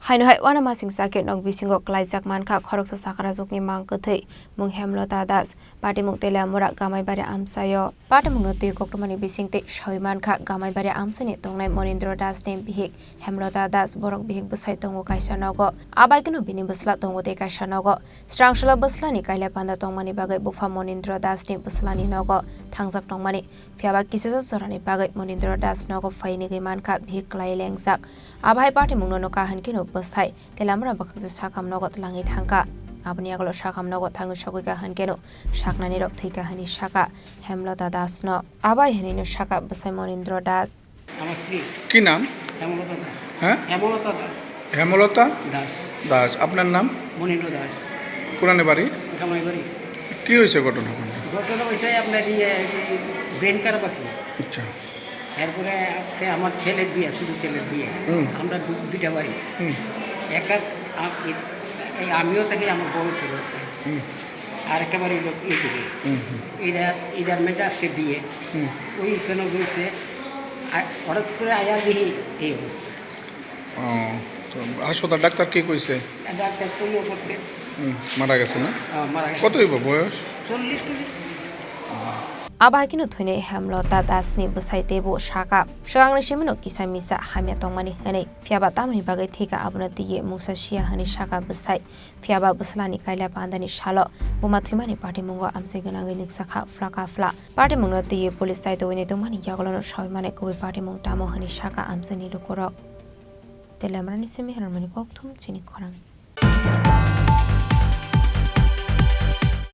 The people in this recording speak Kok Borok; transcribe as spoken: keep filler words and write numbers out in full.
Haino hai uanamasingcha khe nok bisingo klaijak mankha khoroksa sakarajwkni mang kwthwi mung Hemlota Das, patimung Teliamura Gamaibari amchaio. Patimungno twi koktwmani bisingtwi sawi mankha Gamaibari amchaini tongnai Monindro Dasni bihik Hemlota Das, borok bihik bwsai tongo kaisa nogo. Abaikeno bini bwsla tongo tei kaisa nogo. Srangsola bwslani kaila panda tongmani bagwi bupha Monindro Dasni bwslani nogo thangjak tongmani. Phiyaba kisasa jorani bagwi Monindro Das nogo phai nigwi mankha bihik kwlai lengjak. Abo hai patimungno nukha hwnkhe no bwsai Teliamura bwkhaksa sakam nogo twlangwi thangkha. Aboni yagulo sakam nogo thangwi sogwikha hwnkhe no saknani rok thwikha hwnwi sakha Hemlota Das no. Abo hai hwnwi no sakha bwsai Monindro Das. আমার স্ত্রী। কি নাম? হেমলতা দাস। হ্যাঁ? হেমলতা দাস। হেমলতা? দাস। দাস। আপনার নাম? মনীন্দ্র দাস। কোনানে বাড়ি? কামাইবাড়ি। কি হয়েছে ঘটনা ওখানে? ঘটনা হয়েছে আপনার ইয়ে, এই ব্রেন খারাপ আছে। আচ্ছা। এরপরে সে আমার ছেলের বিয়ে, শুধু ছেলের বিয়ে। হুম। আমরা দু-, দুইটা বাড়ি। হুম। একটা আম-, এই, এই আমিও থাকি, আমার বউ ছিল। হুম। আর একেবারে ওই লোক এই দিকে। হুম, হুম। এরা, এরা মেজে আজকে বিয়ে। হুম। ওই কেন বলছে, আর হঠাৎ করে আয়া দেখি এই অবস্থা। ও, তো হাসপাতাল ডাক্তার কি কইছে? আর ডাক্তার তো ইয়ে করছে। হুম, মারা গেছে না? হ্যাঁ, মারা গেছে। কত হইব বয়স? চল্লিশ টল্লিশ। Abo hai kheno thwinai Hemlota Dasni bwsai teibo sakha, swkangni simino kisa misa hamya tongmani hwnwi, phiyaba tamoni bagwi thwikha abono twiwi mungsa siya hwnwi sakha bwsai. Phiyaba bwslani kaila pandani salo buma thwimani patimungo amchai gwnangwi nukjakha phlaka phla. Patimungno twiwi police chaitogwi naitokmani yagulono sawi mani kubui patimung tamo hwnwi sakha amchaini lukurok. Teliamurani simi Hermani Kokthum chini khorang.